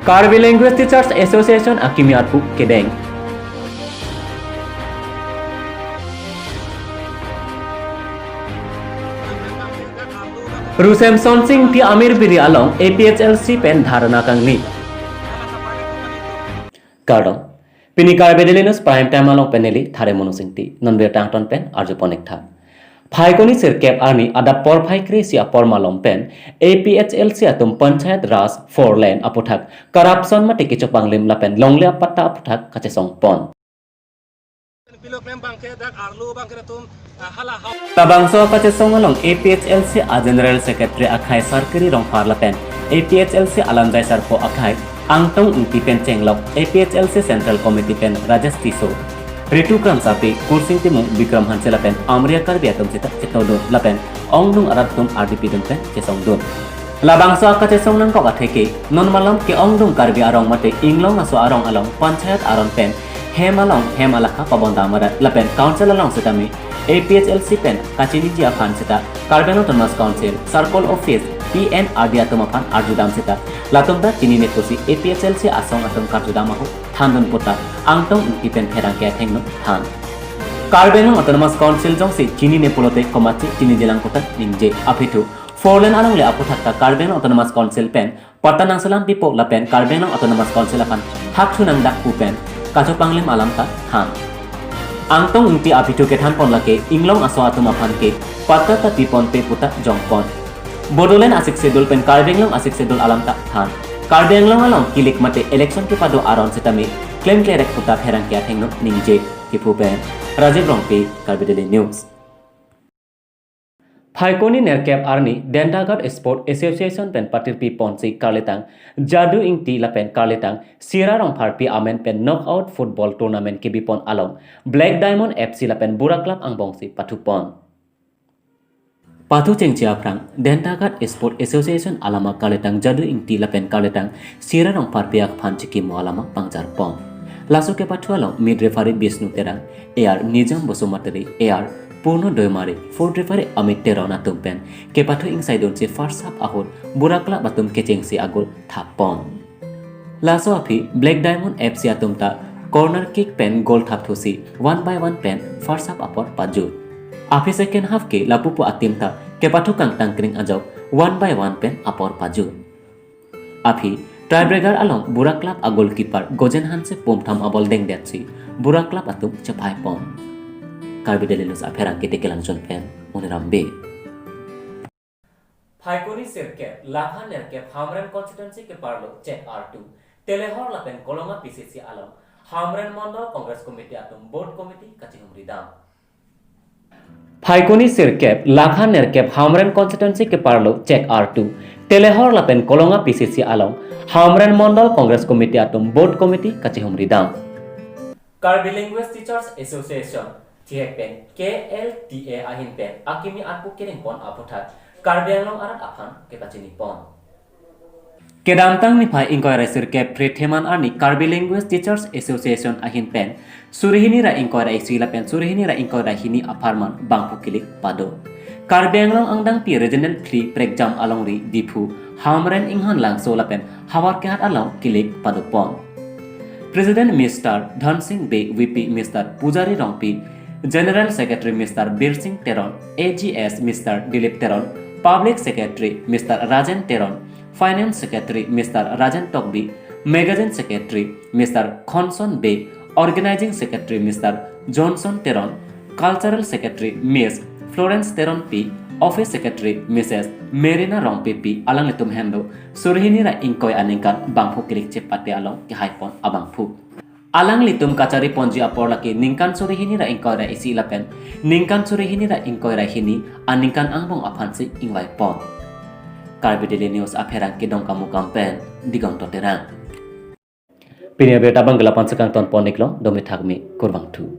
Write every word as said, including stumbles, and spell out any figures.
Karbi Language Teachers Association akimi arpu kedeng. Ru Semson Sing Ingti amir biri along A P H L C pen dharna kangni. Kardom. Pini Karbi Daily News Prime Time along pen neli Thare Monu Singti. Non birta angton pen arju pon ik tha. Phaikuni sirkep arni adap porphai kre-isi apor malom pen A P H L C atum Panchayat Raj four lane aputhak corruption mate kechopanglim lapen longle apatta aputhak kachesong pon. Bilo klem abangke dak arlo abangke atum, ah, hala hau. Labangso kachesong along A P H L C a General Secretary akhai Sarkiri Rongphar lapen A P H L C alamjai sarpo akhai Angtong Ingti pen chenglok A P H L C Central Committee pen Rajesh Tisso, Ritu Kramsapi, Kursing Timung, Bikram Hanse lapen Amria Karbi atum sita chetongdun lapen ongdung arat atum ardi pidun pen chesongdun. Labangso akachesong nangkok atheke non malom ke-ongdung Karbi arong mate inglong aso arong along panchayat aron pen hem along hem alakha pabondam arat lapen council along sitame A P H L C pen kachiniji aphan sita Karbi Anglong Autonomous Council, Circle Office, P N R D atum aphan arjudam sita latum ta chinine pusi A P H L C asong atum karjudam ahut thandun puta Angtong Ingti pen pherangke athengno than. Karbi Anglong Autonomous Council jongsi chinine pulote komatsi chinijilang puta ningje. Aphi thu four lane alongle aputhak ta Karbi Anglong Autonomous Council pen patta nangselam pipo lapen Karbi Anglong Autonomous Council aphan hak thu nangdak pu pen kachopanglim alam ta than. Angtong Ingti aphi thu kethan pon lake inglong aso atum aphan ke patta ta piponpe puta jongpon. Bodoland a-Sixth Schedule pen Karbi Anglong a-Sixth Schedule alam ta than. Karbi Anglong along kilik mate election kepado aron sitame klemklerek puta pherangke athengno ningje. Kiphu pen Rajiv Rongpi, Karbi Daily News. Phaikuni nerkep arni Dentaghat Sport Association pen patirpi ponsi karlitang Jadu Ingti lapen karlitang Sira Rongpharpi amen pen knockout football tournament kebi pon along Black Diamond F C lapen Burak Club angbongsi pathu pon. Pathu chengche aphrang Dentaghat Sport Association alama karlitang Jadu Ingti lapen karlitang Sira Rongpharpi aphan chikimo alama pangjar pon. Laso kepathu along mid referee Bishnu Terang, A R Nijam Basumatary, A R Purno Doimari, fourth referee Amit Teron atum pen kepathu ingsaidunsi first half ahut Burak Club atum kechengsi agol thap pon. Laso aphi Black Diamond F C atum ta corner kick pen goal thap thusi one by one pen first half apor pajut. Aphi second half ke lapupu a-team ta kepathu kangtangkring ajok one by one pen apor pajut. Aphi tiebreaker along Burak Club a-goalkeeper Gojen Hanse pumtham a-ball dengdetsi Burak Club atum chephai pon. Karbi Daily News apherangke Tekelangjun pen Moniram Bey. Phaikuni sirkep, lakha nerkep Hamren constituency keparlo Chek Artu, Telehor lapen Kolonga P C C along Hamren Mondol Congress Committee atum booth committee kachihumri dam. Phaikuni sirkep, lakha nerkep Hamren constituency keparlo Chek Artu, Telehor lapen Kolonga P C C along Hamren Mondol Congress Committee atum booth committee kachihumri dam. Karbi Language Teachers Association, thihek pen K L T A ahin pen akimi arpu kereng pon aputhak Karbi Anglong arat aphan kepachini pon. Kedamtang niphai ingkoi ra sirkep Phre Theman arni Karbi Language Teachers Association ahin pen suri hini ra ingkoi ra isi lapen suri hini ra ingkoi ra hini apharman bangphu kilik pado. Karbi Anglong angdangpi Regional Three prekjam alongri Diphu, Hamren Inghan Langso lapen Howraghat along kilik pado pon. President Mister Dhansing Bey, V P Mister Pujari Rongpi, General Secretary Mister Birsing Teron, A G S Mister Dilip Teron, Public Secretary Mister Rajen Teron, Finance Secretary Mister Rajen Tokbi, Magazine Secretary Mister Khonson Bey, Organizing Secretary Mister Johnson Teron, Cultural Secretary Miss Florence Teronpi, Office Secretary Missus Merina Rongpipi alanglitum henlo suri hini ra ingkoi aningkan bangphu kilik chepate along kehai pon abangphu. Alanglitum kachari ponji apor lake ningkan suri hini ra ingkoi ra isi lapen ningkan suri hini ra ingkoi ra hini aningkan angbong aphansi ingvai pon. Karbi Daily News apherangke Dongkamukam pen Digong Toterang. Pini abirta abang ke la-an si kangton pon iklo, dome thakme, kurvangthu.